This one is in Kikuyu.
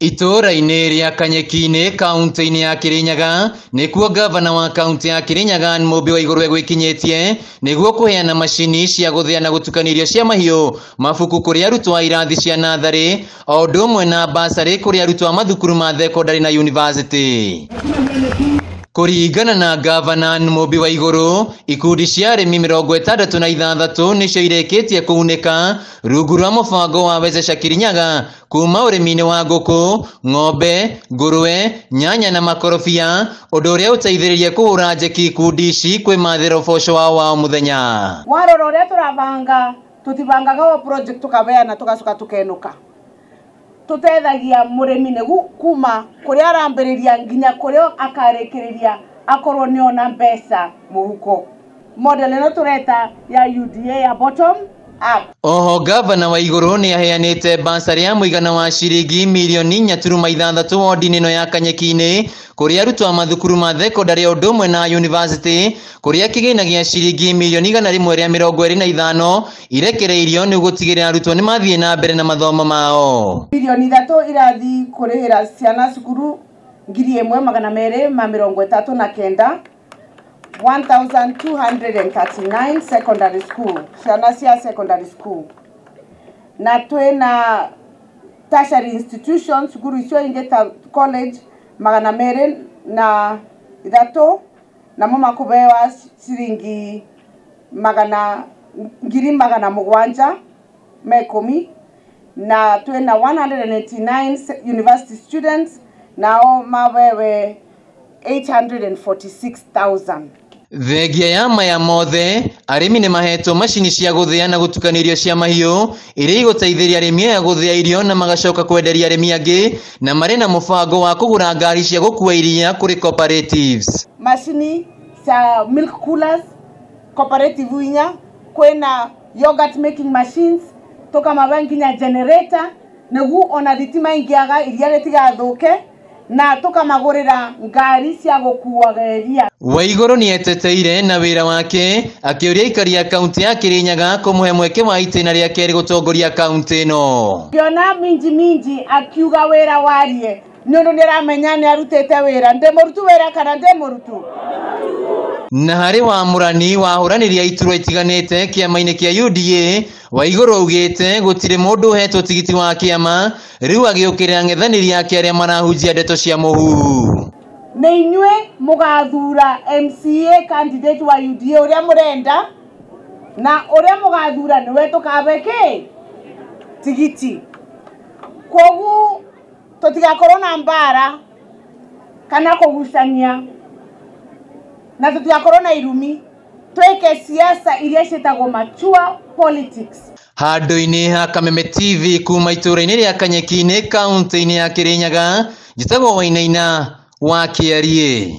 Itũũra-inĩ rĩa Kanyeki-inĩ kaunti-inĩ ya Kirinyaga nĩkuo gavana wa kaunti ya Kirinyaga Mũmbi wa Igũrũ egwĩkinyĩtie nĩguo kũheana macini cia gũthĩa na gũtukania irio cia mahiũ, mabuku kũrĩ arutwo a irathi cia natharĩ o ũndũ ũmwe na basarĩ kũrĩ arutwo a mathukuru ma thekondarĩ na yunivasĩtĩ. Kũringana na gavana Mũmbi wa Igũrũ, ikundi cia arĩmi 66 nĩcio irĩkĩtie kũgunĩka rungu rwa mũbango wa Wezesha Kirinyaga kuma ũrĩmi-inĩ wa ngũkũ, ng'ombe, ngũrwe, nyanya na makorobia, ũndũ ũrĩa ũteithĩrĩrie kũhũra njeki ikundi ici kwĩmathĩra ũboco wao wa o mũthenya. Warora ũrĩa tũrabanga, tũtibangaga o project tũkabeana tũgacoka tũkenũka. Tutethagia mũrĩmi nĩgu kuma kũrĩa arambĩrĩria nginya kũrĩa akarĩkĩrĩria akorwo nĩ ona mbeca mũhuko. Model ĩno tũreta ya UDA ya bottom up. Oho gavana wa Igũrũ nĩ aheanĩte basarĩ ya mũigana wa ciringi mirioni 4.6 wodi-inĩ ĩno ya Kanyeki-inĩ kũrĩ arutwo a mathukuru ma thekondarĩ o ũndũ ũmwe na yunivasĩtĩ kũrĩa kĩgĩna gĩa ciringi mirioni 125 irekereirio nĩ gũtigĩrĩra arutwo nĩ mathiĩ na mbere na mathomo mao. Mirioni 3 irathiĩ kũrĩhĩra ciana cukuru 1239, 1239 secondary school, ciana cia secondary school. Na twĩna tertiary institutions cukuru icio ingĩ ta college 203, namo makũbewa ciringi 710,000 na twĩna 189 university students nao mawewe 846,000. Thengia ya maya mothe, arĩmi nĩ mahetwo macini cia gũthĩa na gũtukania irio cia mahiũ iria igũteithĩrĩria arĩmi aya gũthĩa irio na magacoka kwenderia arĩmi angĩ, na marĩ na mũbango wa kũgũra ngari cia gũkua iria kũrĩ cooperatives. Macini cia milk coolers cooperative inya, kwĩna yogurt making machines, tũkamahe nginya generator nĩguo ona thitima ingĩaga iria rĩtigathũke, na tũkamagũrĩra ngari cia gũkuaga iria. Waigũrũ nĩ eteteire na wĩra wake akĩũria aikari a kaunti ya Kirinyaga kũmũhe mweke wa itĩna rĩa kerĩ gũtongoria kaunti ĩno. Ngĩona Minji Minji akiuga wĩra warie nĩ ũndũ nĩ aramenya nĩ arutĩte wĩra, ndĩ mũrutu wĩra kana ndĩ mũrutu. Na harĩ wamũrani wahũranĩri a iturwa itiganĩte kĩama-inĩ kĩa UDA, Waigũrũ augĩte gũtirĩ mũndũ ũhetwo tigiti wa kĩama, rĩu agĩũkĩrĩra ang'ethanĩri ake arĩa marahunjia ndeto cia mũhuhu. Nĩ inyuĩ mũgathura MCA candidate wa UDA ũrĩa mũrenda, na ũrĩa mũgathura nĩwe tũkabe kĩ tigiti. Kwoguo tũtigakorwo na mbara kana kũgucania, na tũtigakorwo na irumi, twĩke siasa iria ciĩtagwo mature politics. Handũ-inĩ ha Kameme TV kuma itũũra-inĩ rĩa Kanyeki-inĩ kaunti-inĩ ya Kirinyaga, njĩtagwo Wainaina wa Kĩariĩ.